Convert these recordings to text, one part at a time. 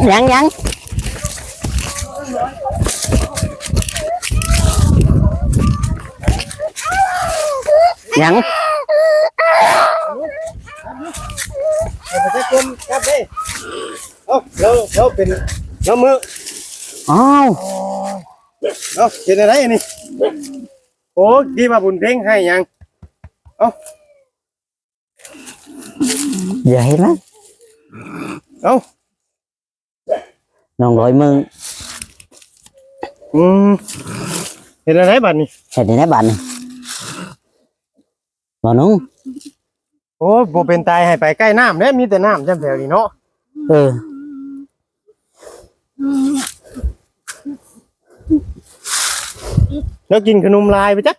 ຫຍັງ ຫຍັງ ຫຍັງ? ເອົາ ລາວ ລາວເປັນ ລາວມື ອ້າວ ເອົາ ເຮັດແນວໃດອັນນີ້? ໂອ້ ດີວ່າບຸນເພັງໃຫ້ຫຍັງ? ເອົາ ຢ່າເຮັດນະ ເອົາ ນ້ອງລອຍເບິ່ງ ອືມ ເຮັດແນວໃດບາດນີ້? ເຮັດແນວໃດບາດນີ້? ບໍ່ນຸ່ງ ໂອ້ຍ ບໍ່ເປັນຕາຍໃຫ້ໄປໃກ້ນ້ຳເດ້ ມີແຕ່ນ້ຳຈຳແຖວນີ້ເນາະ ເອີ ແລ້ວກິນຂະໜົມຫຼາຍໄປຈັກ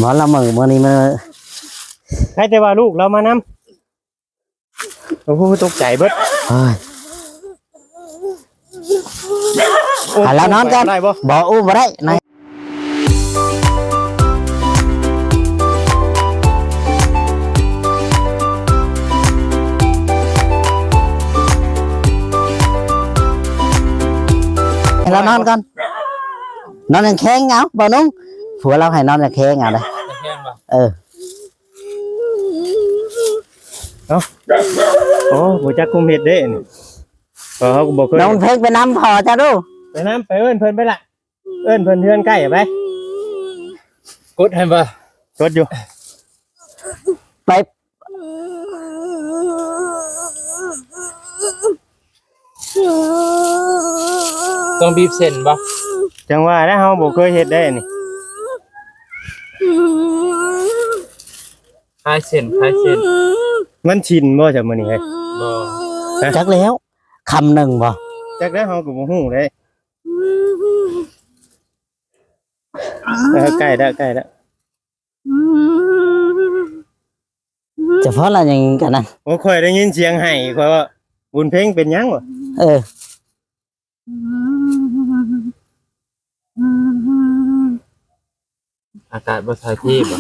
ບໍ່ລະມື້ ມື້ນີ້ມື້ ໃຄແຕ່ວ່າລູກລາວມານຳ ໂອ້ໂຫ ຕົກໃຈເບິດ ເອີ ໃຫ້ລາວນອນກ່ອນ ໄດ້ບໍ່? ບໍ່ ອູ້ມບໍ່ໄດ້ນາຍ ໃຫ້ລາວນອນກ່ອນ ນອນແຂງໆ ເອົາ ບໍ່ນຸ່ງ ຜົວລາວໃຫ້ນອນແຂງໆ ເອົາເດີ້ ແຂງໆ ບໍ່? ເອີ. ເອົ້າ ໂອ້ ບໍ່ຈັກຄຸມເຮັດເດ້ນີ້ ເພາະເຮົາກໍບໍ່ເຄີຍ ນ້ອງເພັງໄປນຳພໍ່ເຈົ້າດູ ໄປນຳ ໄປເອີ້ນເພິ່ນໄປລະ ເອີ້ນເພິ່ນເຮືອນໃກ້ໄປ ກົດໃຫ້ບໍ່? ກົດຢູ່ ໄປ ຕ້ອງບີບເສັ້ນບໍ່? ຈັ່ງວ່າແຫຼະ ເຮົາບໍ່ເຄີຍເຮັດໄດ້ນີ້ ຄາຍເສັ້ນ ຄາຍເສັ້ນ ມັນຊິນບໍ່ຊະມື້ນີ້ເຮີ້ຍ? ບໍ່ ຮະ? ຈັກແລ້ວ ຄຳໜຶ່ງບໍ່? ຈັກແລ້ວ ເຮົາກໍບໍ່ຮູ້ເດ້ ເອີ ໃກ້ແລ້ວ ໃກ້ແລ້ວ. ຈະພໍລະຫຍັງກັນນະ? ໂອ້ ຂ້ອຍໄດ້ຍິນສຽງໄຫ້ ຂ້ອຍວ່າ ບຸນເພັງເປັນຫຍັງວະ? ເອີ ອາກາດບໍ່ຖ່າຍເທບໍ່?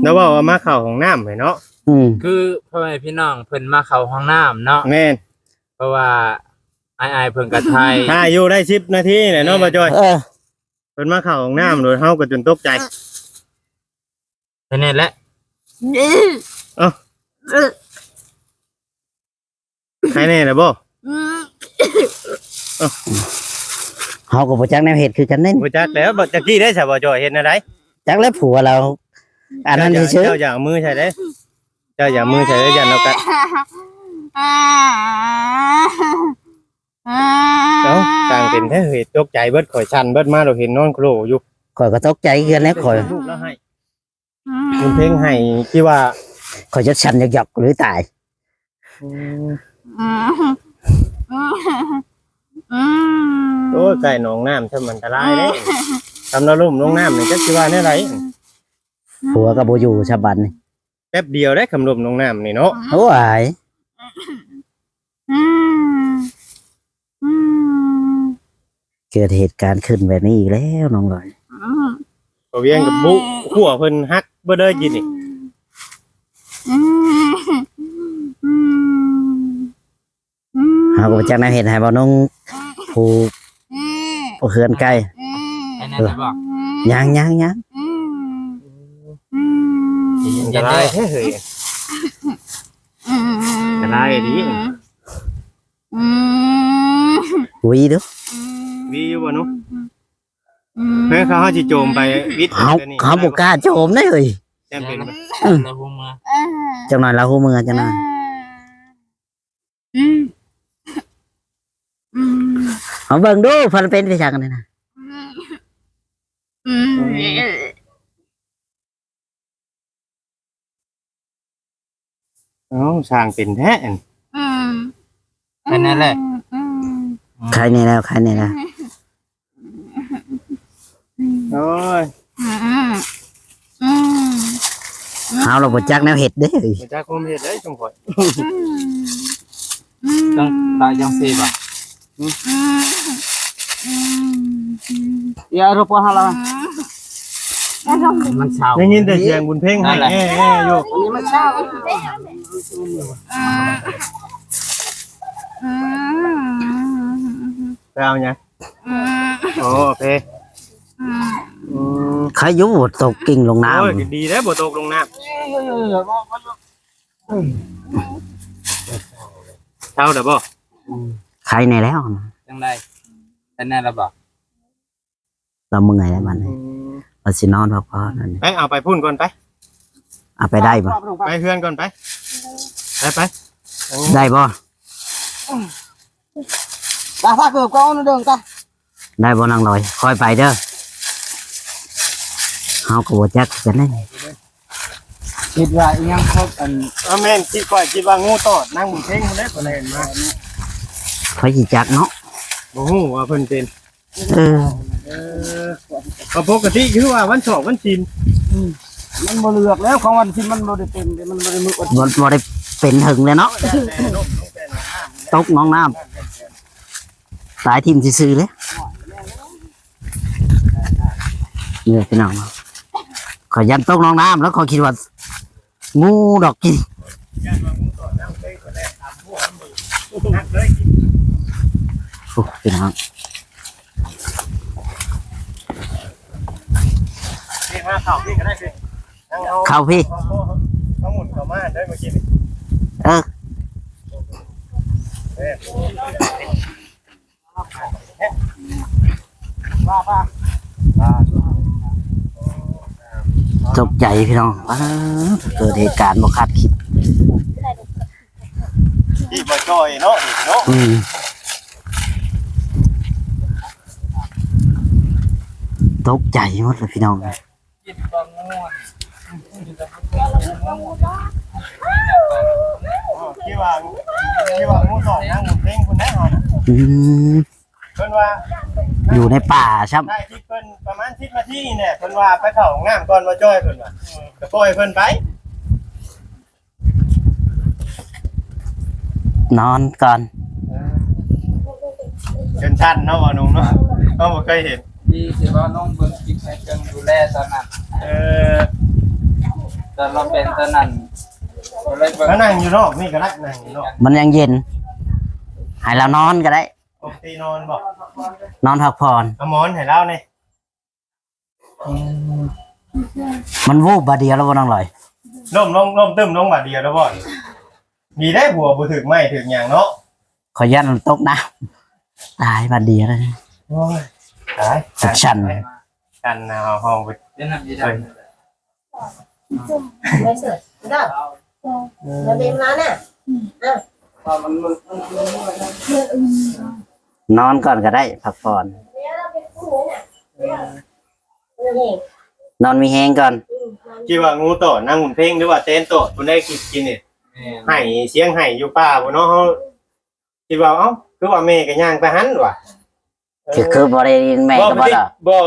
ແລ້ວເວົ້າວ່າມາເຂົ້າຫ້ອງນ້ຳໃຫ້ເນາະ ອືມ ຄືພໍ່ແມ່ພີ່ນ້ອງເພິ່ນມາເຂົ້າຫ້ອງນ້ຳເນາະ ແມ່ນ ເພາະວ່າອ້າຍໆເພິ່ນກໍຖ່າຍ ຖ່າຍຢູ່ໄດ້ສິບນາທີແຫຼະເນາະ ແມ່ນ ບ່າວຈ້ອຍ ເອີ ເພິ່ນມາເຂົ້າຫ້ອງນ້ຳໂດຍ ເຮົາກໍຈົນຕົກໃຈ ແຄ່ນີ້ແຫຼະ ເອົ້າ ໃຄແນ່ແລ້ວບໍ່? ເອົ້າ ເຮົາກໍບໍ່ຈັກແນວເຮັດຄືກັນເດ້ ບໍ່ຈັກແລ້ວ ບໍ່ ຈັກກີ້ໄດ້ຊະ ບ່າວຈ້ອຍ ເຮັດແນວໃດ? ຈັກແລ້ວ ຜົວລາວອັນນັ້ນຊື່ໆ ເຈົ້າຢ່າເອົາມືໃສ່ເດ້ ເຈົ້າຢ່າເອົາມືໃສ່ເດ້ ຢ້ານລາວກັດ ເອົ້າ ຕ່າງເປັນແທ້ເຮີ້ຍ ຕົກໃຈເບິດ ຂ້ອຍສັ່ນເບິດ ມາໂດດເຫັນນອນໂຄລຢູ່ ຂ້ອຍກໍຕົກໃຈຄືກັນແຫຼະ ຂ້ອຍ ລູກລາວໃຫ້ ເພິ່ນເພັງໃຫ້ທີ່ວ່າ ຂ້ອຍຈະສັ່ນຢອກໆ ຫຼືຕາຍ ອືມ ໂອ້ຍ ໃກ້ໜອງນ້ຳ ທຳອັນຕະລາຍເດ້ ທຳລະລົ້ມລົງນ້ຳນີ້ ຈັກຊິວ່າແນວໃດ ຜົວກໍບໍ່ຢູ່ຊະບັດນີ້ ແປັບດຽວໄດ້ ຄຳລົມລົງນ້ຳນີ້ເນາະ ໂອ້ຍ ອືມ ອືມ ເກີດເຫດການຂຶ້ນແບບນີ້ອີກແລ້ວ ນ້ອງລອຍ ອືມ ບ່າວວຽງກັບບຸ ຂົວເພິ່ນຫັກເບິດເລີຍກິນນີ້ ອືມ ອືມ ອືມ ເຮົາກໍບໍ່ຈັກແນວເຮັດໃຫ້ບ່າວນົງ ຜູ້ ອືມ ຜູ້ເຮືອນໃກ້ ອືມ ອັນນັ້ນບໍ່ ຍັງ ຍັງ ຍັງ ອືມ ອືມ ອັນຕະລາຍແທ້ເຮີ້ຍ ອືມ ອັນຕະລາຍອີ່ຫຼີ ອືມ ຫວີດູ ຫວີຢູ່ບໍ່ໜູ? ອືມ ເຮີ້ຍ ເຂົາເຮົາຊິໂຈມໄປວິດ ເຮົາ ເຮົາບໍ່ກ້າໂຈມເດ້ເຮີ້ຍ ຢ້ານເປັນ ອືມ ຈັກໜ້ອຍລາວຮູ້ເມືອ ຈັກໜ້ອຍ ອືມ ອືມ ເຮົາເບິ່ງດູ ເພິ່ນເປັນຄືຫຍັງນີ້ນະ ອືມ ອືມ ເອົ້າ ຊ່າງເປັນແທ້ ອືມ ແຄ່ນັ້ນແຫຼະ ອືມ ອືມ ໃຄແນ່ແລ້ວ ໃຄແນ່ແລ້ວ ອືມ ໂອ້ຍ ອືມ ອືມ ເຮົາລະບໍ່ຈັກແນວເຮັດເດ້ ບໍ່ຈັກຄວາມເຮັດເດ້ ຊຸມຂ້ອຍ ອືມ ອືມ ຈັ່ງຕາຍຈັ່ງຊີ້ບາດ ອືມ ອືມ ຢ່າລົບພວກເຮົາລະ ອືມ ມັນເຊົາ ໄດ້ຍິນແຕ່ສຽງບຸນເພັງໄຫ້ແອ້ໆຢູ່. ອັນນີ້ມັນເຊົາ ໄປເອົາຫຍັງ? ໂອ້ ເພ ອືມ ໃຄຢູ່ບໍ່ຕົກກິ່ງລົງນ້ຳ. ໂອ້ຍ ກໍດີແລ້ວບໍ່ຕົກລົງນ້ຳ. ເຊົາແລ້ວບໍ່? ອືມ ໄຄແດ່ແລ້ວ. ຈັ່ງໃດ? ເປັນແດ່ແລ້ວບໍ່? ລາວເມື່ອຍແລ້ວບັດນີ້ ອືມ ລາວຊິນອນພັກຜ່ອນ. ໄປ ເອົາໄປພຸ້ນກ່ອນໄປ. ເອົາໄປໄດ້ບໍ່? ໄປເຮືອນກ່ອນໄປ. ໄປ ໄປ. ໂອ້ ໄດ້ບໍ່? ໄປ ພາເກີບກ່ອນເດີ ໄປ. ໄດ້ບໍ່ນາງລອຍ? ຄ່ອຍໄປເດີ. ເຮົາກໍບໍ່ຈັກຄືກັນເດ້. ຄິດວ່າອີຫຍັງຄົບອັນ ເອີ ແມ່ນ ຄິດ ຂ້ອຍຄິດວ່າງູຕອດນາງບຸນເພັງພຸ້ນແຫຼະ ຂ້ອຍແລ່ນມາ. ໃຜຊິຈັກເນາະ ບໍ່ຮູ້ວ່າເພິ່ນເປັນ. ເອີ ເອີ ກໍປົກກະຕິຄືວ່າວັນສອກວັນສິນ. ອືມ ມັນບໍ່ເລືອກແລ້ວ ຂອງວັນສິນມັນບໍ່ໄດ້ເປັນເດ້ ມັນບໍ່ໄດ້ມື້ ບໍ່ ບໍ່ໄດ້ເປັນເຖິງແລ້ວເນາະ. ແຕ່ລົມລົງແຕ່ໜອງນ້ຳ ຕົກໜອງນ້ຳ ຕາຍຖິ້ມຊື່ໆເລີຍ. ນີ້ພີ່ນ້ອງ ຂ້ອຍຢ້ານຕົກໜອງນ້ຳແລ້ວ ຂ້ອຍຄິດວ່າງູດອກກິນ. ໂອ້ ພີ່ນ້ອງ ເຂົ້າພີ້ ເຂົ້າພີ້ ເຂົ້າໝູນເຂົ້າມາເດີເມື່ອກີ້ນີ້. ເອີ ເອີ ຕົກໃຈພີ່ນ້ອງ ປາດ ເກີດເຫດການບໍ່ຄາດຄິດ. ທີ່ບໍ່ຈ່ອຍເນາະ ເນາະ. ອືມ ຕົກໃຈໝົດເລີຍພີ່ນ້ອງ. ຄິດວ່າງູ ຄິດວ່າງູຕອດນາງບຸນເພັງພຸ້ນແຫຼະເຮົານະ. ອືມ ເພິ່ນວ່າຢູ່ໃນປ່າຊ້ຳ. ຖ່າຍຄລິບເພິ່ນປະມານສິບນາທີນີ້ແຫຼະ ເພິ່ນວ່າໄປເຂົ້າຫ້ອງນ້ຳກ່ອນ ບໍ່ຈ່ອຍ ເພິ່ນວ່າ ກໍປ່ອຍເພິ່ນໄປ. ນອນກ່ອນ ເອີ ເປັນຊັ້ນເນາະ ບ່າວນຸ່ງເນາະ ເຮົາບໍ່ເຄີຍເຫັນ. ດີຊິວ່ານ້ອງເບິ່ງຄລິບໃຫ້ເພິ່ນດູແລຕອນນັ້ນ. ເອີ ຕອນລາວເປັນຕອນນັ້ນ ກໍເລີຍເບິ່ງ. ມານັ່ງຢູ່ນອກນີ້ກໍໄດ້ ນັ່ງຢູ່ນອກ ມັນຍັງເຢັນ ໃຫ້ລາວນອນກໍໄດ້. ປົກກະຕິນອນບໍ່? ນອນພັກຜ່ອນ. ເອົາໝອນໃຫ້ລາວແດ່. ອືມ ມັນວູບບາດດຽວແລ້ວບໍ່ ນາງລອຍ? ລົ້ມລົງ ລົ້ມຕຶ້ມລົງບາດດຽວແລ້ວບໍ່? ດີໄດ໋ ຫົວບໍ່ຖືກໄມ້ຖືກຫຍັງເນາະ. ຂ້ອຍຢ້ານມັນຕົກນ້ຳ ຕາຍບາດດຽວແລ້ວ. ໂອ້ຍ ຕາຍ ຈັກຊັ້ນ ກັນເອົາຫ້ອງໄປ ເອີ ນອນກ່ອນກໍໄດ້ ພັກຜ່ອນ ນອນມີແຮງກ່ອນ. ຄິດວ່າງູຕອດນາງບຸນເພັງ ຫຼືວ່າແຕນຕອດ ຜູ້ໃດຄິດກິນນີ້ ແມ່ນ ໄຫ້ ສຽງໄຫ້ຢູ່ປ່າພຸ້ນເນາະ. ເຮົາຄິດວ່າ ເອົ້າ ຄືວ່າແມ່ກໍຍ່າງໄປຫັ້ນວ່າ ເອີ ຄື ຄືບໍ່ໄດ້ຍິນແມ່ກໍບໍ່ ບໍ່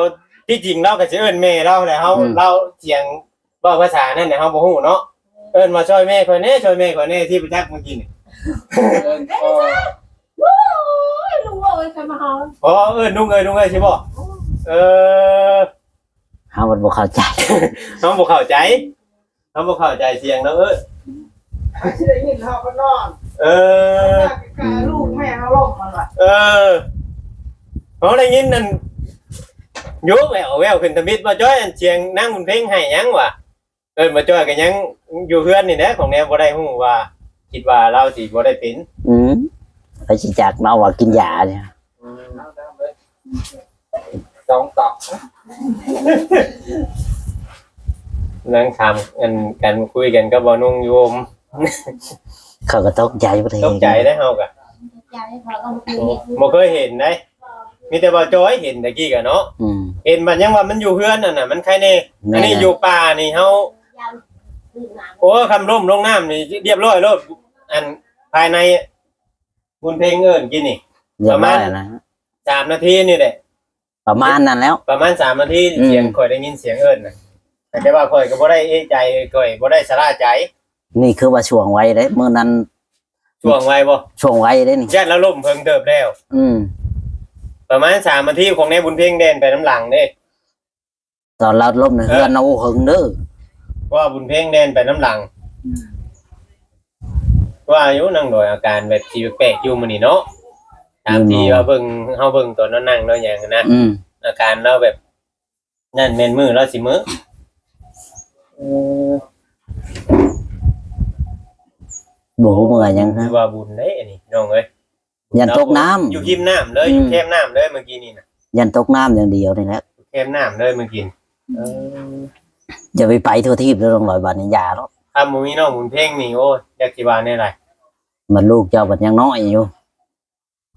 ທີ່ຈິງລາວກໍຊິເອີ້ນແມ່ລາວແຫຼະ. ເຮົາ ອືມ ລາວສຽງ ເວົ້າພາສານັ້ນແຫຼະ ເຮົາບໍ່ຮູ້ເນາະ. ເອີ້ນວ່າ ຊ່ອຍແມ່ຂ້ອຍແດ່ ຊ່ອຍແມ່ຂ້ອຍແດ່ ທີ່ປະຈັກເມື່ອກີ້ນີ້. ໂອ້ຍ ລຸງເອີຍ ໃຜມາຫາ? ອໍ ເອີ້ນລຸງເອີຍ ລຸງເອີຍ ຊິບໍ່? ເອີ ເຮົາມັນບໍ່ເຂົ້າໃຈ ເຮົາບໍ່ເຂົ້າໃຈ ເຮົາບໍ່ເຂົ້າໃຈສຽງລາວເອີ້ນ. ຊິໄດ້ຍິນເຮົາກໍນອນ. ເອີ ລູກແມ່ເຮົາລົມມັນວ່າ. ເອີ ເຮົາໄດ້ຍິນນັ້ນ ໂຍກແວ່ວໆຂຶ້ນທຳອິດ ບໍ່ຈ້ອຍ ອັນສຽງນາງບຸນເພັງໄຫ້ຫຍັງຫວາ? ເອີ້ນມາຈ້ອຍກໍຍັງຢູ່ເຮືອນນີ້ແຫຼະ ຂອງແນວບໍ່ໄດ້ຮູ້ວ່າ ຄິດວ່າລາວຊິບໍ່ໄດ້ເປັນ. ອືມ ໃຜຊິຈັກເນາະວ່າກິນຢານີ້. ອືມ ສອງຕອກ ນັ່ງຖາມ ອັນ ກັນ ຄຸຍກັນກັບບ່າວນຸ່ງຢູ່ໂຮມ. ເຂົາກໍຕົກໃຈບໍ່ໄດ້ ຕົກໃຈເດ້ເຮົາກໍ ໃຈເຂົາກໍບໍ່ເຄີຍເຫັນ ບໍ່ເຄີຍເຫັນເດ້. ມີແຕ່ວ່າຈອຍເຫັນຕະກີ້ກະເນາະ. ອືມ ເຫັນບັດຍັງວ່າມັນຢູ່ເຮືອນຫັ້ນນະ ມັນໄຄແນ່. ແມ່ນ ອັນນີ້ຢູ່ປ່ານີ້ເຮົາ ໂອ້ ຄຳລົ້ມລົງນ້ຳນີ້ລຽບຮ້ອຍໂລດ. ອັນພາຍໃນບຸນເພັງເອີ້ນກິນນີ້ ປະມານສາມນາທີນີ້ແຫຼະ ປະມານນັ້ນແລ້ວ ປະມານສາມນາທີ. ອືມ ສຽງຂ້ອຍໄດ້ຍິນສຽງເອີ້ນນະ ແຕ່ວ່າຂ້ອຍກໍບໍ່ໄດ້ເອະໃຈ ຂ້ອຍບໍ່ໄດ້ຊະລາໃຈ. ນີ້ຄືວ່າຊ່ວງໄວເດ້ ມື້ນັ້ນ ຊ່ວງໄວບໍ່? ຊ່ວງໄວເດ້ນີ້ ຢ້ານລາວລົ້ມເພິງເຕີບແລ້ວ. ອືມ ປະມານສາມນາທີ ຂອງນາຍບຸນເພັງແລ່ນໄປນຳຫຼັງເດ້. ຕອນລາວລົ້ມໃນເຮືອນນະ ໂອ້ ເຫິງເດີ. ເພາະວ່າບຸນເພັງແລ່ນໄປນຳຫຼັງ. ອືມ ວ່າຢູ່ນາງດອຍ ອາການແບບຊິແປກໆຢູ່ມື້ນີ້ເນາະ. ຕາມທີ່ວ່າເບິ່ງ ເຮົາເບິ່ງຕອນລາວນັ່ງລາວຫຍັງຫັ້ນນະ. ອືມ ອາການລາວແບບ ນັ້ນແມ່ນມື້ລາວຊິເມືອ. ເອີ ບໍ່ຮູ້ເມືອຫຍັງນະ. ຖືວ່າບຸນເດ້ອັນນີ້ ນ້ອງເອີຍ. ຢ້ານຕົກນ້ຳ. ຢູ່ຮິມນ້ຳເລີຍ ອືມ ຢູ່ແຄມນ້ຳເລີຍມື້ກີ້ນີ້ນະ. ຢ້ານຕົກນ້ຳຢ່າງດຽວນີ້ແຫຼະ. ຢູ່ແຄມນ້ຳເລີຍມື້ກີ້. ເອີ ຢ່າໄປໄປທົ່ວທີບເດີນ້ອງລອຍ ບາດນີ້ຢ່າເນາະ. ຄັນບໍ່ມີນ້ອງບຸນເພັງນີ້ ໂອ້ຍ ຈັກຊິວ່າແນວໃດ. ມັນລູກເຈົ້າບັດຍັງນ້ອຍຢູ່.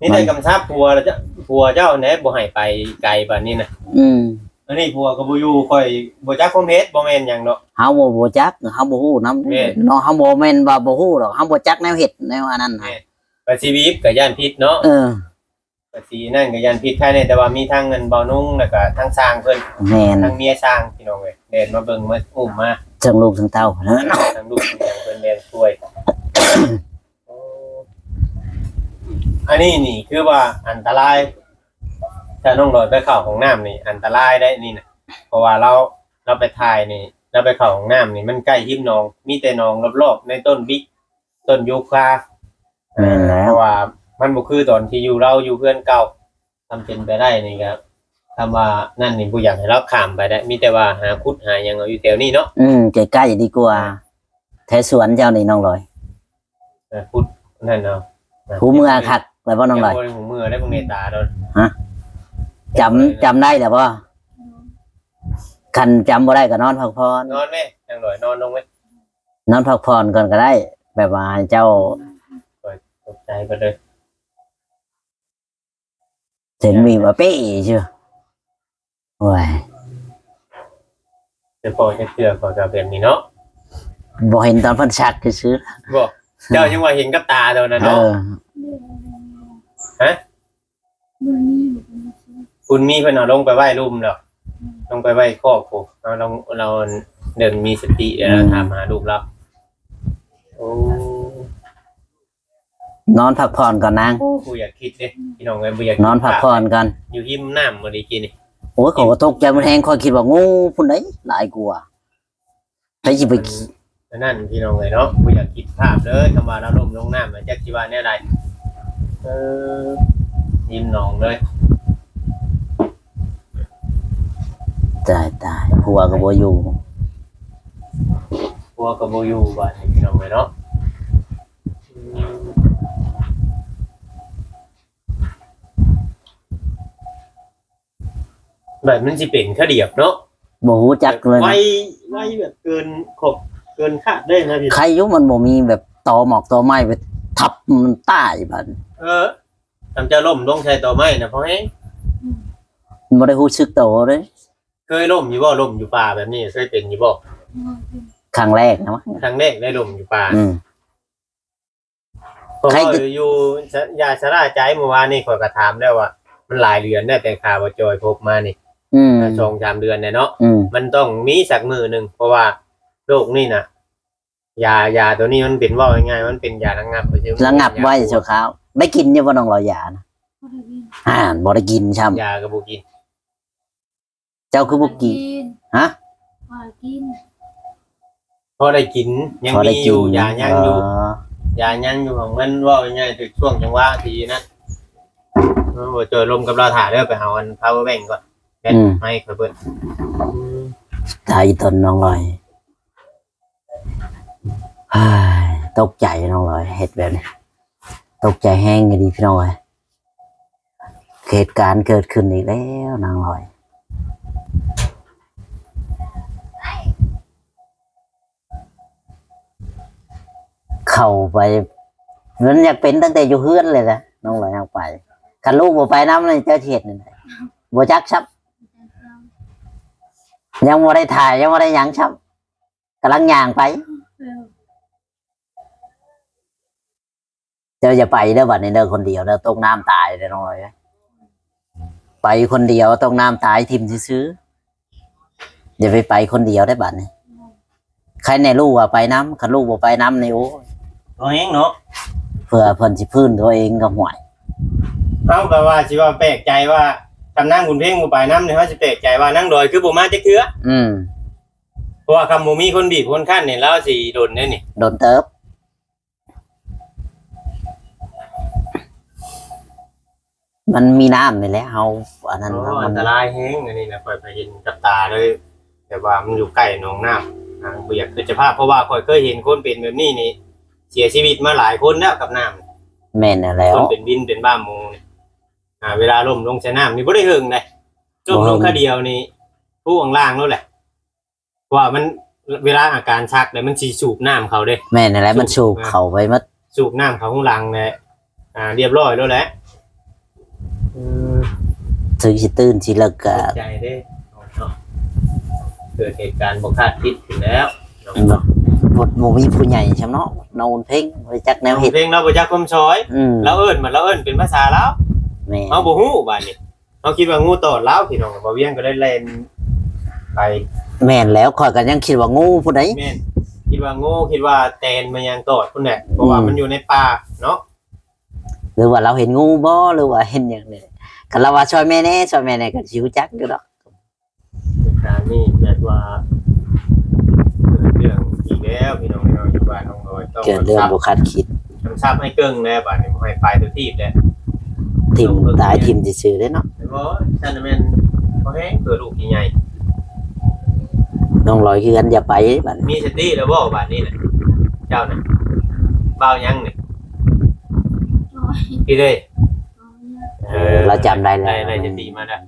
ມີແຕ່ກຳຊັບຜົວລະເຈົ້າ ຜົວເຈົ້າແຫຼະ ບໍ່ໃຫ້ໄປໄກປານນີ້ນະ. ອືມ ອັນນີ້ຜົວກໍບໍ່ຢູ່ ຂ້ອຍບໍ່ຈັກຄວາມເຮັດ ບໍ່ແມ່ນຫຍັງດອກ. ເຮົາບໍ່ ບໍ່ຈັກ ເຮົາບໍ່ຮູ້ນຳ. ແມ່ນ ເນາະ ເຮົາບໍ່ແມ່ນວ່າບໍ່ຮູ້ດອກ ເຮົາບໍ່ຈັກແນວເຮັດແນວອັນນັ້ນ. ແມ່ນ ປະຊີວິດກໍຢ້ານຜິດເນາະ. ເອີ ປະຊີນັ້ນກໍຢ້ານຜິດ. ໃຄແນ່ແຕ່ວ່າມີທັງອັນເບົານຸງ ແລ້ວກໍທັງຊ່າງເພິ່ນ. ແມ່ນ ທັງເມຍຊ່າງ ພີ່ນ້ອງເອີຍ ແລ່ນມາເບິ່ງ ມາອຸ້ມມາ ທັງລູກທັງເຕົ້າ ທັງລູກທັງເຕົ້າເພິ່ນແລ່ນຊ່ວຍ. ໂອ້ ອັນນີ້ນີ້ຄືວ່າອັນຕະລາຍ ຖ້ານ້ອງດອຍໄປເຂົ້າຫ້ອງນ້ຳນີ້ອັນຕະລາຍໄດ໋ນີ້ນະ. ເພາະວ່າລາວ ລາວໄປຖ່າຍນີ້ ລາວໄປເຂົ້າຫ້ອງນ້ຳນີ້ ມັນໃກ້ຮິມໜອງ ມີແຕ່ໜອງລອບໆ ໃນຕົ້ນບິກ ຕົ້ນຢູຄາ. ແມ່ນແລ້ວ ເພາະວ່າມັນບໍ່ຄືຕອນທີ່ຢູ່ ລາວຢູ່ເຮືອນເກົ່າ. ຄັນເປັນໄປໄດ້ນີ້ກໍ ຄຳວ່ານັ້ນນີ້ບໍ່ຢາກໃຫ້ລາວຂ້າມໄປໄດ້ ມີແຕ່ວ່າຫາຂຸດຫາຫຍັງເອົາຢູ່ແຖວນີ້ເນາະ. ອືມ ໃກ້ໆດີກວ່າ. ແຖວສວນເຈົ້ານີ້ນ້ອງດອຍ ເອີ ຂຸດນັ້ນເອົາ. ຫູເມືອຄັກແລ້ວບໍ່ນ້ອງດອຍ? ຍັງບໍ່ຫູເມືອໄດ້ ເບິ່ງໃນຕາໂດນ. ຮະ ຈຳ ຈຳໄດ້ແລ້ວບໍ່? ຄັນຈຳບໍ່ໄດ້ກໍນອນພັກຜ່ອນ. ນອນແມ່ ນາງດອຍ ນອນລົງແມ່. ນອນພັກຜ່ອນກ່ອນກໍໄດ້ ແບບວ່າໃຫ້ເຈົ້າ ຂ້ອຍຕົກໃຈເບິດເລີຍ. ເຫັນມີມາເປ້ຢູ່. ໂອ້ຍ ແຕ່ພໍຈັກເທື່ອຂ້ອຍກໍແບບນີ້ເນາະ. ບໍ່ເຫັນຕອນເພິ່ນຊັກຊື່ໆ. ບໍ່ ເຈົ້າຍັງວ່າເຫັນກັບຕາໂດນນະເນາະ. ເອີ ຮະ? ບຸນມີ ບຸນມີເພິ່ນເອົາລົງໄປໄວ້ລຸ່ມດອກ. ອືມ ລົງໄປໄວ້ຄອກພຸ້ນ. ເອົາລອງ ລາວເລີ່ມມີສະຕິແລ້ວ ອືມ ຖາມຫາລູກລາວ. ໂອ້ ນອນພັກຜ່ອນກ່ອນນາງ. ໂອ້ ບໍ່ຢາກຄິດເດ້ພີ່ນ້ອງເອີຍ ບໍ່ຢາກ ນອນພັກຜ່ອນກ່ອນ. ຢູ່ຮິມນ້ຳມື້ກີ້ນີ້. ໂອ້ຍ ຂ້ອຍກໍຕົກໃຈໝົດແຮງ ຂ້ອຍຄິດວ່າງູພຸ້ນໃດ ຫຼາຍກວ່າ. ໃຜຊິໄປ ອັນນັ້ນພີ່ນ້ອງເອີຍເນາະ ບໍ່ຢາກຄິດພາບເລີຍ ຄຳວ່າລາວລົ້ມລົງນ້ຳ ຈັກຊິວ່າແນວໃດ. ເອີ ຮິມໜອງເລີຍ. ຕາຍໆ ຜົວກໍບໍ່ຢູ່ ຜົວກໍບໍ່ຢູ່ບາດນີ້ ພີ່ນ້ອງເອີຍເນາະ. ອືມ ແບບມັນຊິເປັນຂະດຽບເນາະ ບໍ່ຮູ້ຈັກເລີຍນະ. ໄວ ໄວແບບເກີນຂອບເກີນຄາດເລີຍນະພີ່. ໃຄຢູ່ມັນບໍ່ມີແບບຕໍໝອກຕໍໄມ້ໄປທັບມັນຕາຍບາດ. ເອີ ຄັນເຈົ້າລົ້ມລົງໃສ່ຕໍໄມ້ນະ ພໍແຮງ. ອືມ ບໍ່ໄດ້ຮູ້ສຶກໂຕເດ້. ເຄີຍລົ້ມຢູ່ບໍ່? ລົ້ມຢູ່ປ່າແບບນີ້ເຄີຍເປັນຢູ່ບໍ່? ຄັ້ງແລກນະ. ຄັ້ງແລກໄດ້ລົ້ມຢູ່ປ່າ. ອືມ ຂ້ອຍຢູ່ ຢາຊະລາໃຈ ມື້ວານນີ້ຂ້ອຍກໍຖາມແລ້ວວ່າ ມັນຫຼາຍເດືອນແລ້ວ ແຕ່ຂ້າບໍ່ຈ່ອຍພົບມານີ້. ອືມ ສອງສາມເດືອນແລ້ວເນາະ. ອືມ ມັນຕ້ອງມີສັກມື້ໜຶ່ງ ເພາະວ່າໂລກນີ້ນະ ຢາ ຢາໂຕນີ້ມັນເປັນ ເວົ້າງ່າຍໆ ມັນເປັນຢາລະງັບໄວ້ ລະງັບໄວ້ຊົ່ວຄາວ. ໄດ້ກິນຢູ່ບໍ່ນ້ອງລອຍຢານະ? ບໍ່ໄດ້ກິນ. ອ່າ ບໍ່ໄດ້ກິນຊ້ຳ ຢາກໍບໍ່ກິນ. ເຈົ້າຄືບໍ່ກິນ? ກິນ. ຮະ? ບໍ່ໄດ້ກິນ. ພໍໄດ້ກິນ ຍັງມີຢູ່ ພໍໄດ້ກິນ ຢາຍັງຢູ່. ອໍ ຢາຍັງຢູ່ ຂອງມັນເວົ້າງ່າຍໆ ຖືກຊ່ວງຈັງຫວະທີ່ນັ້ນ. ເອີ ບໍ່ຈ່ອຍລົມກັບລາວຖ້າເດີ ໄປເອົາອັນ power bank ກ່ອນ ແບັດ ອືມ ໄມ້ຂ້ອຍເບິດ. ອືມ ຕາຍອີ່ຕົນນ້ອງລອຍ. ເຮີ້ຍ ຕົກໃຈນ້ອງລອຍ ເຮັດແບບນີ້ ຕົກໃຈແຮງອີ່ຫຼີພີ່ນ້ອງເອີຍ. ເຫດການເກີດຂຶ້ນອີກແລ້ວນາງລອຍ. ເຂົ້າໄປ ມັນຢາກເປັນຕັ້ງແຕ່ຢູ່ເຮືອນເລີຍນະ ນ້ອງລອຍ ຢາກໄປ. ຄັນລູກບໍ່ໄປນຳນີ້ ເຈົ້າຊິເຮັດແນວໃດ? ບໍ່ຈັກຊ້ຳ ຍັງບໍ່ໄດ້ຖ່າຍ ຍັງບໍ່ໄດ້ຫຍັງຊ້ຳ. ກຳລັງຍ່າງໄປ. ເອີ ເຈົ້າຢ່າໄປເດີ ບັດນີ້ເດີ ຄົນດຽວເດີ ຕົກນ້ຳຕາຍເດີນ້ອງລອຍ. ໄປຄົນດຽວຕົກນ້ຳຕາຍຖິ້ມຊື່ໆ. ຢ່າໄປ ໄປຄົນດຽວເດີບັດນີ້. ໃຄແນ່ລູກວ່າໄປນຳ ຄັນລູກບໍ່ໄປນຳນີ້ ໂອ້ຍ ຕົວເອງເນາະ ເພື່ອເພິ່ນຊິຟື້ນຕົວເອງກໍຫ່ວຍ. ເຮົາກໍວ່າຊິວ່າແປກໃຈວ່າ ຄັນນາງບຸນເພັງບໍ່ໄປນຳນີ້ ເຮົາຊິແປກໃຈວ່ານາງດອຍຄືບໍ່ມາຈັກເທື່ອ. ອືມ ເພາະວ່າຄັນບໍ່ມີຄົນບີບຄົນຄັ້ນນີ້ ລາວຊິດົນເດ້ນີ້ ດົນເຕີບ. ມັນມີນ້ຳນີ້ແຫຼະ ເຮົາອັນນັ້ນ ໂອ້ ມັນ ອັນຕະລາຍແຮງ. ອັນນີ້ນະ ຂ້ອຍໄປເຫັນກັບຕາເລີຍ ແບບວ່າມັນຢູ່ໃກ້ໜອງນ້ຳ ອ່າ ບໍ່ຢາກຄິດສະພາບ ເພາະວ່າຂ້ອຍເຄີຍເຫັນຄົນເປັນແບບນີ້ນີ້ ເສຍຊີວິດມາຫຼາຍຄົນແລ້ວກັບນ້ຳ. ແມ່ນແລ້ວ ຄົນເປັນວິນເປັນບ້າໝູນີ້ ອ່າ ເວລາລົ້ມລົງໃສ່ນ້ຳນີ້ບໍ່ໄດ້ເຫິງເດ້ ລົ້ມລົງຄາດຽວນີ້ ຜູ້ຂ້າງລ່າງໂລດແຫຼະ. ເພາະວ່າມັນ ເວລາອາການຊັກແລ້ວມັນຊິສູບນ້ຳເຂົ້າເດ້. ແມ່ນແຫຼະ ສູບ ມັນສູບ ອ່າ ເຂົ້າໄປໝົດ ສູບນ້ຳເຂົ້າຂ້າງຫຼັງແຫຼະ ອ່າ ລຽບຮ້ອຍໂລດແຫຼະ. ອືມ ເຖິງຊິຕື່ນຊິເລິກກະ ເຂົ້າໃຈເດ້ເນາະ ເກີດເຫດການບໍ່ຄາດຄິດຂຶ້ນແລ້ວເນາະ. ບໍ່ ບໍ່ມີຜູ້ໃຫຍ່ຊ່ຳເນາະ ນ້ອງບຸນເພັງບໍ່ໄດ້ຈັກແນວເຮັດ ນ້ອງບຸນເພັງລາວບໍ່ຈັກຄວາມຊ່ອຍ. ອືມ ລາວເອີ້ນ ມັນລາວເອີ້ນເປັນພາສາລາວ. ແມ່ນ ເຮົາບໍ່ຮູ້ບາດນີ້. ເຮົາຄິດວ່າງູຕອດລາວ ພີ່ນ້ອງ ບ່າວວຽງກໍໄດ້ແລ່ນໄປ. ແມ່ນແລ້ວ ຂ້ອຍກໍຍັງຄິດວ່າງູພຸ້ນໃດ໋. ແມ່ນ ຄິດວ່າງູ ຄິດວ່າແຕນມາຫຍັງຕອດພຸ້ນແຫຼະ ເພາະວ່າ ອືມ ມັນຢູ່ໃນປ່າເນາະ. ຫຼືວ່າລາວເຫັນງູບໍ່ ຫຼືວ່າເຫັນຫຍັງນີ້ ຄັນລາວວ່າຊ່ອຍແມ່ແດ່ ຊ່ອຍແມ່ແດ່ ກໍຊິຮູ້ຈັກຢູ່ດອກ. ເຫດການນີ້ແບບວ່າເກີດເລື່ອງອີກແລ້ວ ພີ່ນ້ອງເນາະ ຢູ່ບ້ານນ້ອງນ້ອຍ ຕ້ອງ ເກີດເລື່ອງບໍ່ຄາດຄິດ ກຳຊັບໃຫ້ເກິ່ງແດ່ ບາດນີ້ບໍ່ໃຫ້ໄປຕົວທີບແດ່ ຖິ້ມຕາຍຖິ້ມຊື່ໆເດ້ເນາະ. ບໍ່ ຊັ້ນແມ່ນພໍແຮງ ເພື່ອລູກຊິໃຫຍ່. ນ້ອງລອຍຄືກັນ ຢ່າໄປບາດນີ້. ມີສະຕິແລ້ວບໍ່ບາດນີ້ນະ ເຈົ້ານະ? ບ່າວຫຍັງນີ້? ໂອ້ຍ ທີ່ເດ້ ເອີ ລາວຈຳໄດ້ແລ້ວ ໄດ້ ໄດ້ສະຕິມາແລ້ວ.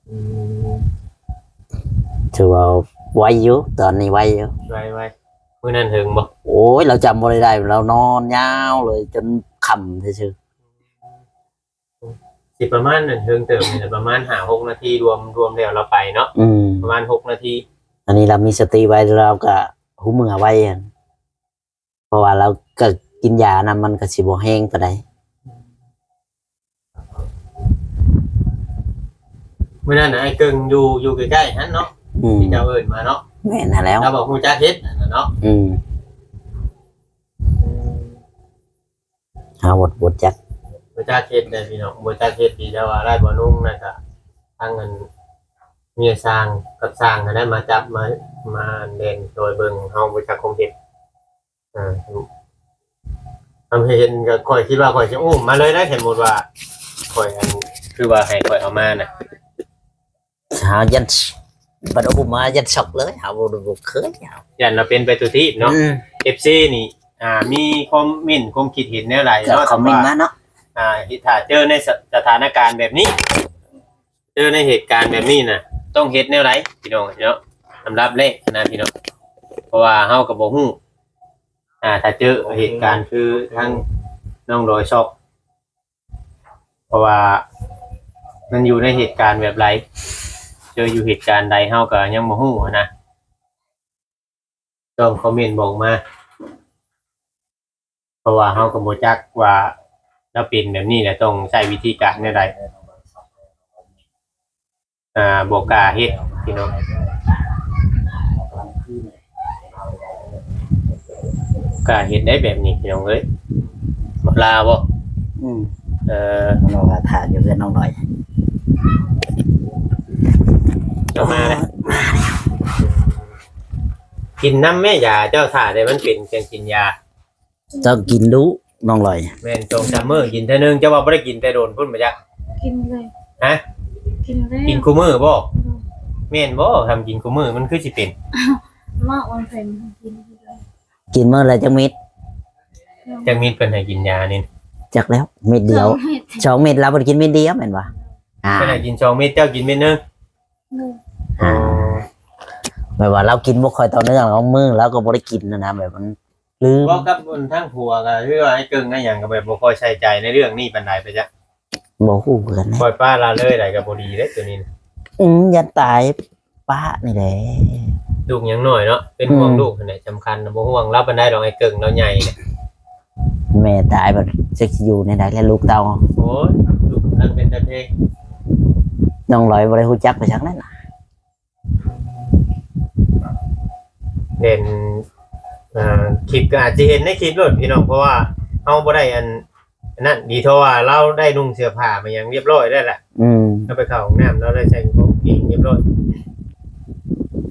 ອືມ ຖືວ່າໄວຢູ່ ຕອນນີ້ໄວຢູ່ ໄວໆ. ມື້ນັ້ນເຖິງບໍ່? ໂອ້ຍ ລາວຈຳບໍ່ໄດ້ ລາວນອນຍາວເລີຍ ຈົນຄ່ຳຊື່ໆ. ຊິປະມານນັ້ນ ເຖິງເຕີບນີ້ແຫຼະ ປະມານຫ້າຫົກນາທີ ລວມ ລວມແລ້ວລາວໄປເນາະ. ອືມ ປະມານຫົກນາທີ. ອັນນີ້ລາວມີສະຕິໄວ ລາວກະຮູ້ເມື່ອໄວ ເພາະວ່າລາວກໍກິນຢານຳ ມັນກໍຊິບໍ່ແຮງປານໃດ. ມື້ນັ້ນນະ ອ້າຍເກິ່ງຢູ່ ຢູ່ໃກ້ໆຫັ້ນເນາະ ອືມ ທີ່ເຈົ້າເອີ້ນມາເນາະ. ແມ່ນຫັ້ນແລ້ວ ລາວບໍ່ຮູ້ຈັກເຮັດຫັ້ນນະເນາະ. ອືມ ເຮົາບໍ່ ບໍ່ຈັກ ບໍ່ຈັກເຮັດເດ້ພີ່ນ້ອງ ບໍ່ຈັກເຮັດ. ດີແຕ່ວ່າໄດ້ບ່າວນຸ່ງ ແລ້ວກະທາງອັນເມຍຊ່າງກັບຊ່າງຫັ້ນນະ ມາຈັບ ມາ ມາແລ່ນຊ່ອຍເບິ່ງ ເຮົາບໍ່ຈັກຄວາມເຮັດ. ເອີ ທຳໃຫ້ເຫັນກໍ ຂ້ອຍຄິດວ່າຂ້ອຍຊິອຸ້ມມາເລີຍນະ ສົມມຸດວ່າຂ້ອຍ ອັນ ຄືວ່າໃຫ້ຂ້ອຍເອົາມານະ ຫາຢ້ານ ບັດອຸ້ມມາຢ້ານຊັອກເລີຍ ເຮົາບໍ່ ບໍ່ເຄີຍ ຢ້ານລາວເປັນໄປຕົວທີບເນາະ. ອືມ ເອັຟຊີນີ້ ອ່າ ມີຄອມເມັນຄວາມຄິດເຫັນແນວໃດເນາະ ຄອມເມັນມາເນາະ. ອ່າ ຖ້າເຈີໃນສະ ສະຖານະການແບບນີ້ ເຈີໃນເຫດການແບບນີ້ນະ ຕ້ອງເຮັດແນວໃດພີ່ນ້ອງເນາະ? ອັນດັບແລກນະພີ່ນ້ອງ ເພາະວ່າເຮົາກໍບໍ່ຮູ້ ອ່າ ຖ້າເຈີເຫດການຄືທາງນ້ອງດອຍຊອກ ເພາະວ່າມັນຢູ່ໃນເຫດການແບບໃດ ເຈີຢູ່ເຫດການໃດ ເຮົາກໍຍັງບໍ່ຮູ້ຫັ້ນນະ. ຕ້ອງຄອມເມັນບອກມາ ເພາະວ່າເຮົາກໍບໍ່ຈັກວ່າລາວເປັນແບບນີ້ແລ້ວຕ້ອງໃຊ້ວິທີການແນວໃດ ອ່າ ບໍ່ກ້າເຮັດພີ່ນ້ອງ ບໍ່ກ້າເຮັດໄດ້ແບບນີ້ພີ່ນ້ອງເອີຍ. ບໍ່ລາບໍ່? ອືມ ເອີ ນ້ອງວ່າຖ້າຢູ່ເຮືອນນ້ອງໜ້ອຍ ເຈົ້າມາແລ້ວ ກິນນຳແມ່ຢາ ເຈົ້າຖ້າແຕ່ມັນເປັນຈັ່ງກິນຢາ. ເຈົ້າກິນດຸນ້ອງລອຍ? ແມ່ນ ສອງສາມມື້ກິນເທື່ອໜຶ່ງ. ເຈົ້າວ່າບໍ່ໄດ້ກິນແຕ່ດົນພຸ້ນບໍ່ຈັກ? ກິນເລີຍ. ຮະ? ກິນເລີຍ. ກິນຄູ່ມື້ບໍ່? ໂດຍ. ແມ່ນບໍ່? ທຳກິນຄູ່ມື້ມັນຄືຊິເປັນ? ເວົ້າມັນເປັນ ກິນເລີຍ. ກິນມື້ລະຈັກເມັດ? ຈັກເມັດເພິ່ນໃຫ້ກິນຢານີ້? ຈັກແລ້ວ ເມັດດຽວ ສອງເມັດ ສອງເມັດ ລາວບໍ່ໄດ້ກິນເມັດດຽວແມ່ນບໍ່? ອ່າ ເພິ່ນໃຫ້ກິນສອງເມັດ ເຈົ້າກິນເມັດໜຶ່ງ. ໂດຍ. ອ່າ ອ່າ ແບບວ່າລາວກິນບໍ່ຄ່ອຍຕໍ່ເນື່ອງ ບາງມື້ລາວກໍບໍ່ໄດ້ກິນນະ ແບບມັນລືມ. ເວົ້າກັບທາງຜົວກໍຄືວ່າອ້າຍເກິ່ງອ້າຍຫຍັງກໍແບບບໍ່ຄ່ອຍໃສ່ໃຈໃນເລື່ອງນີ້ປານໃດໄປຈ້ະ? ບໍ່ຮູ້ຄືກັນນະ ປ່ອຍປະລະເລີຍໃດກໍບໍ່ດີເດ້ໂຕນີ້ນະ. ອືມ ຢ້ານຕາຍ ປະນີ້ແຫຼະ ລູກຍັງນ້ອຍເນາະ ເປັນຫ່ວງ ອືມ ລູກຫັ້ນແຫຼະສຳຄັນນະ. ບໍ່ຫ່ວງລາວປານໃດດອກ ອ້າຍເກິ່ງລາວໃຫຍ່ແຫຼະ. ແມ່ຕາຍບັດຈັກຊິຢູ່ແນວໃດແລະລູກເຕົ້າ. ໂອ້ຍ ລູກກຳລັງເປັນຕາເພງ. ນ້ອງລອຍບໍ່ໄດ້ຮູ້ຈັກໄປທາງນັ້ນນະ. ເຫັນ ເອີ ຄລິບກໍອາດຊິເຫັນໃນຄລິບໂລດພີ່ນ້ອງ ເພາະວ່າເຮົາບໍ່ໄດ້ອັນ ອັນນັ້ນ ດີເທົ່າວ່າລາວໄດ້ນຸ່ງເສື້ອຜ້າມາຫຍັງຮຽບຮ້ອຍແລ້ວລະ. ອືມ ລາວໄປເຂົ້າຫ້ອງນ້ຳ ລາວໄດ້ໃສ່ກາງເກງຮຽບຮ້ອຍ.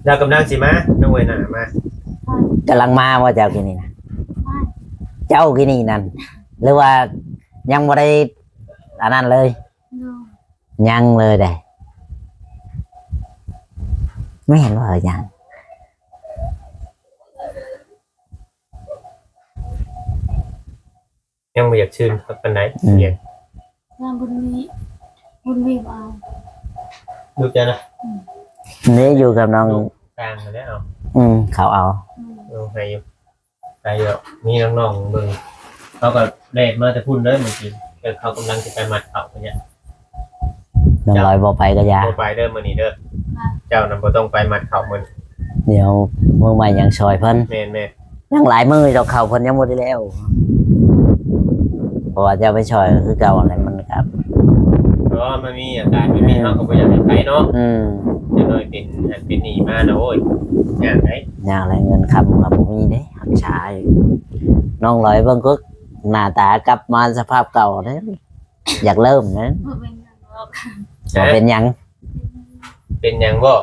ລາວກຳລັງຊິມາ ນ້ອງເວີຍໜ້າມາ. ກຳລັງມາບໍ່ເຈົ້າກີ້ນີ້ນະ? ເຈົ້າກີ້ນີ້ນັ້ນ ຫຼືວ່າຍັງບໍ່ໄດ້ອັນນັ້ນເລີຍ? ຍັງເລີຍເດ້. ແມ່ນບໍ່? ຍັງ ຍັງບໍ່ຢາກຊື່ນຄັກປານໃດ. ອືມ ຍັງບຸນມີ ບຸນມີບໍ່ເອົາ ລູກເຈົ້ານະ. ອືມ ນີ້ຢູ່ກັບນ້ອງ ລູກຕ່າງກັນແລ້ວ. ອືມ ເຂົາເອົາ. ອືມ ເອີ ໃຫ້ຢູ່ ໄປຢູ່ດອກ ມີນ້ອງໆເບິ່ງ. ເຂົາກໍແລ່ນມາແຕ່ພຸ້ນເດີມື້ກີ້ ເອີ ເຂົາກຳລັງຊິໄປມັດເຂົ້າພຸ້ນ. ນ້ອງລອຍບໍ່ໄປກໍຢ່າ ບໍ່ໄປເດີມື້ນີ້ເດີ. ເຈົ້ານະບໍ່ຕ້ອງໄປມັດເຂົ້າມື້ນີ້ ດຽວມື້ໃໝ່ຍັງຊ່ອຍເພິ່ນ. ແມ່ນໆ ຍັງຫຼາຍມື້ດອກ ເຂົ້າເພິ່ນຍັງບໍ່ໄດ້ແລ້ວ ເພາະວ່າເຈົ້າໄປຊ່ອຍຄືເກົ່າແຫຼະ ມັນກໍ ເພາະວ່າມັນມີອາການແບບນີ້ ເຮົາກໍບໍ່ຢາກໃຫ້ໄປເນາະ. ອືມ ຈັກໜ້ອຍເປັນຫັ້ນເປັນນີ້ມານະ ໂອ້ຍ ຍາກໄດ໋. ຍາກແຫຼະ ເງິນຄຳກໍບໍ່ມີເດ້ ຮັກສາຢູ່. ນ້ອງລອຍເບິ່ງກໍໜ້າຕາກັບມາສະພາບເກົ່າເດ້ ຢາກເລີ່ມນະ. ບໍ່ເປັນຫຍັງດອກ ບໍ່ເປັນຫຍັງ. ເປັນຫຍັງບໍ່?